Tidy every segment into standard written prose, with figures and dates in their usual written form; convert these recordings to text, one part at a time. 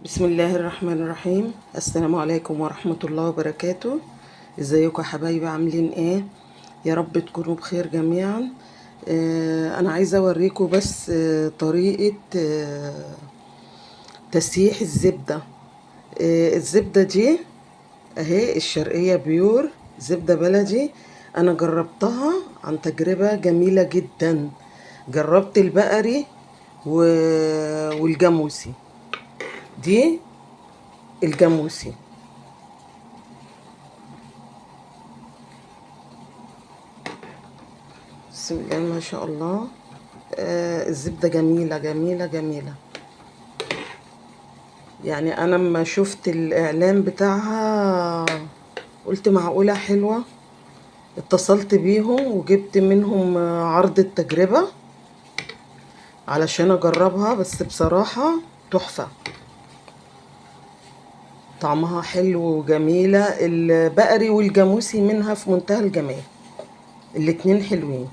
بسم الله الرحمن الرحيم. السلام عليكم ورحمة الله وبركاته. ازيكم يا حبايبي؟ عاملين ايه؟ يا رب تكونوا بخير جميعا. انا عايزة اوريكم بس طريقة تسييح الزبدة. الزبدة دي اهي الشرقية pure، زبدة بلدي. انا جربتها عن تجربة جميلة جدا. جربت البقري والجاموسي. دي الجاموسي. بسم الله ما شاء الله. الزبدة جميلة جميلة جميلة. يعني انا لما شفت الاعلان بتاعها قلت معقولة حلوة. اتصلت بيهم وجبت منهم عرض التجربة علشان اجربها، بس بصراحة تحفة، طعمها حلو وجميلة. البقري والجاموسي منها في منتهى الجمال، الاتنين حلوين.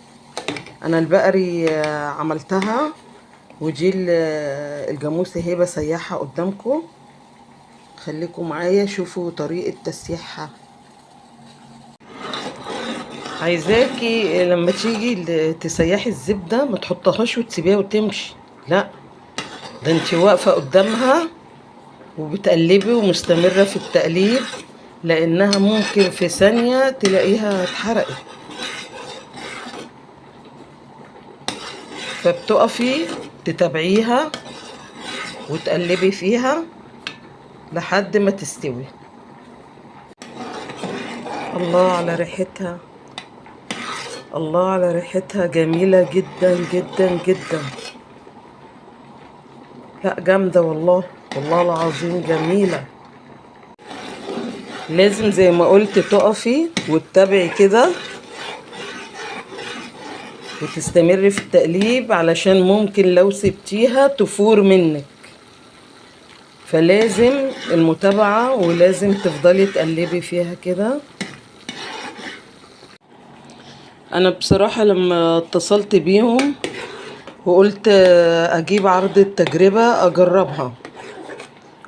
انا البقري عملتها، ودي الجاموسي اهي بسيحها قدامكم. خليكم معايا شوفوا طريقة تسييحها. عايزاكي لما تيجي تسيحي الزبدة ما تحطهاش وتسيبيها وتمشي، لا ده انتي واقفة قدامها وبتقلبي ومستمرة في التقليب، لانها ممكن في ثانية تلاقيها اتحرقت. فبتقفي تتابعيها وتقلبي فيها لحد ما تستوي. الله على ريحتها، الله على ريحتها، جميلة جدا جدا جدا. لا جامدة والله، والله العظيم جميلة. لازم زي ما قلت تقفي وتتابعي كده وتستمري في التقليب، علشان ممكن لو سبتيها تفور منك. فلازم المتابعة ولازم تفضلي تقلبي فيها كده. انا بصراحة لما اتصلت بيهم وقلت اجيب عرض التجربة اجربها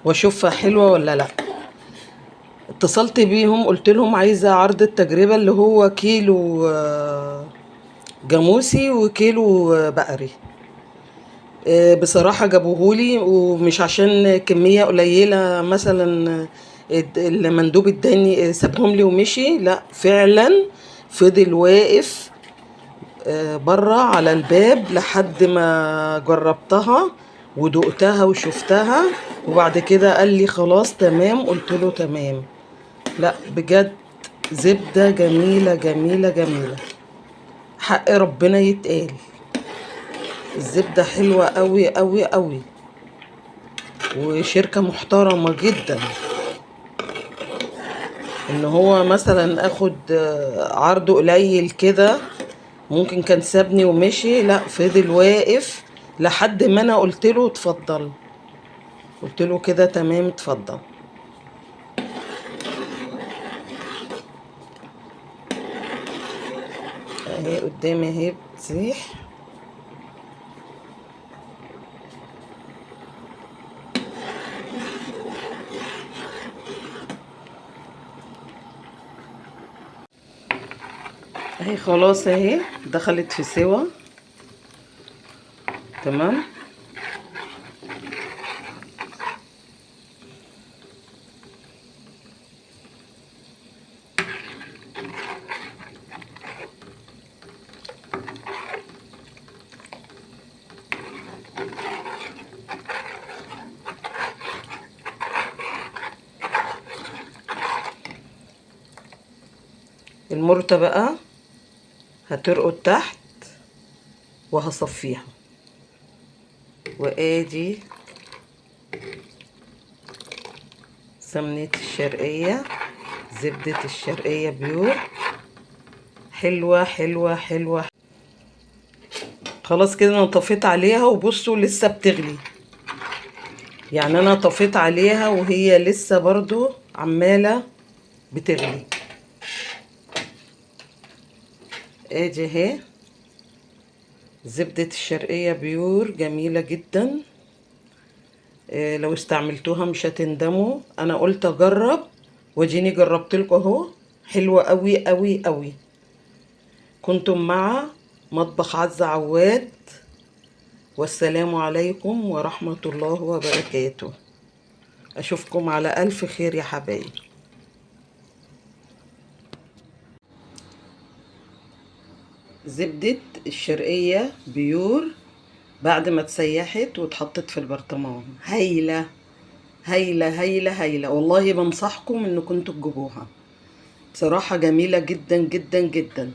واشوفها حلوة ولا لا، اتصلت بيهم قلت لهم عايزة عرض التجربة اللي هو كيلو جاموسي وكيلو بقري. بصراحة جابوهولي، ومش عشان كمية قليلة مثلا المندوب اداني سابهم لي ومشي، لا فعلا فضل واقف برا على الباب لحد ما جربتها ودقتها وشفتها، وبعد كده قال لي خلاص تمام، قلت له تمام. لا بجد زبدة جميلة جميلة جميلة، حق ربنا يتقال. الزبدة حلوة قوي قوي قوي، وشركة محترمة جدا. ان هو مثلا اخد عرض قليل كده ممكن كان سابني ومشي، لا فضل واقف لحد ما انا قلت له اتفضل، قلت له كده تمام اتفضل. اهي قدامي اهي بتسيح. اهي خلاص اهي دخلت في سوا تمام. المرتة بقى هترقد تحت وهصفيها. وادي سمنة الشرقية، زبدة الشرقية بيور، حلوة حلوة حلوة. خلاص كده انا طفيت عليها، وبصوا لسه بتغلي، يعني انا طفيت عليها وهي لسه برضو عمالة بتغلي. ادي اهي زبدة الشرقية pure، جميلة جدا. لو استعملتوها مش هتندموا. انا قلت اجرب واديني جربت لكم اهو، حلوة قوي قوي قوي. كنتم مع مطبخ عزة عواد، والسلام عليكم ورحمة الله وبركاته. اشوفكم على الف خير يا حبايب. زبدة الشرقية بيور بعد ما اتسيحت واتحطت في البرطمان، هايلة هايلة هايلة هايلة. والله بنصحكم انكم تجيبوها، بصراحة جميلة جدا جدا جدا.